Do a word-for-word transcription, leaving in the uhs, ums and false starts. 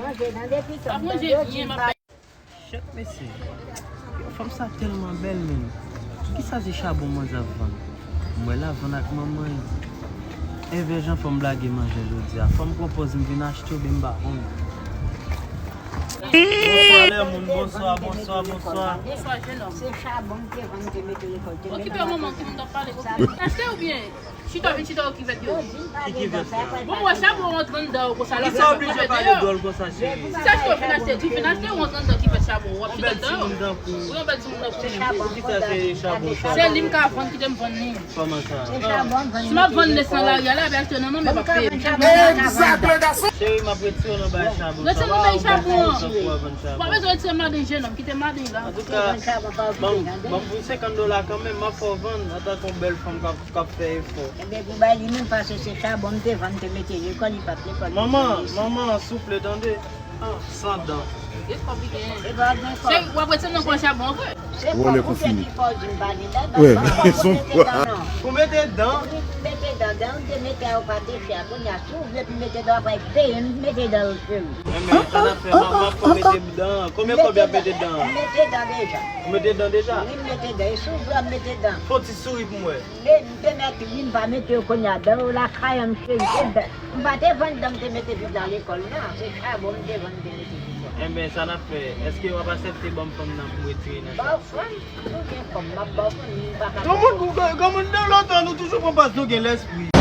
Manje nan depi sa manje byen, m ap Chèt mesye, yo fanm sa tèlman bèl menm. Kisa se chabon manzè ap vann? M wè l ap vann ak manman l. Envè jan fanm blage manje jodi a. Fanm pran pòz m vin achte oubyen m pa konn. Bonswa lè moun, bonswa, bonswa, bonswa. Bonswa jennonm. Se chabon m te vann te mete lekòl te mete. Okipe manman ki moun t ap pale. Achte oubyen? Chita, vin chita, okipe yo. Ki ki vè sa? Bon, wè chabon rantre anndan yo konsa la. Kisa oblije pale dwòl konsa, cheri? Sa chita, vin achte, di vin achte, ou rantre anndan ki vè chabon. W ap chita anndan yo. Ou yon bèl timoun tankou ou. Kisa se chabon sa? Se li m ka vann, kite m vann li. Kòman sa? Si m ap vann lè san lari a la, ap achte nan men m, e p ap peye m. Cheri, m ap retire w nan bagay chabon sa. Retire nan bagay chabon an. Ou pa bezwen retire madanm jennonm, kite madanm la. Antouka, ban m, ban m pou senkant dola kanmenm, m ap fè w vann antanke yon bèl fanm k ap k ap fè efò. Ebyen, pou bay li menm, paske se chabon m te vann, te mete lekòl, li p ap lekòl. Manman, manman, souple, tande. Ah, san dan. Cheri, w ap retire nan kò chabon an vre. Se kòb ou fè ki fè w di m pa gen dan, donk pa fè w pou mete dan, non. Pou mete dan? Wi, mete dan. Dan m te mete a, ou pa te fè a. Kounye a, si w vle pou mete dan, w ap peye m mete dan yo, cheri. Enben, sa n ap fè, m ap, m ap fè w mete dan. Konbyen kòb y ap mete dan? M mete dan deja. Ou mete dan deja? Wi, m mete dan. E si w vle, w ap mete dan. Fè yon ti souri pou mwen. Men m te mèt ri, m pa mete yo kounye a. Dan yo lakay an, m cheri, se dan. M pa te vann dan m te mete pitit la lekòl, non. Se chabon m te vann m te mete pitit la. Enben, sa n ap fè? Èske w ap aksepte ban m fanm nan pou m retire nan chabon? Ba w fanm? Si w gen fanm, m ap ba w fanm, m pa ka ba w fanm. Granmoun, granmoun, nan lontan, nou toujou pran pòz nou gen lèspri.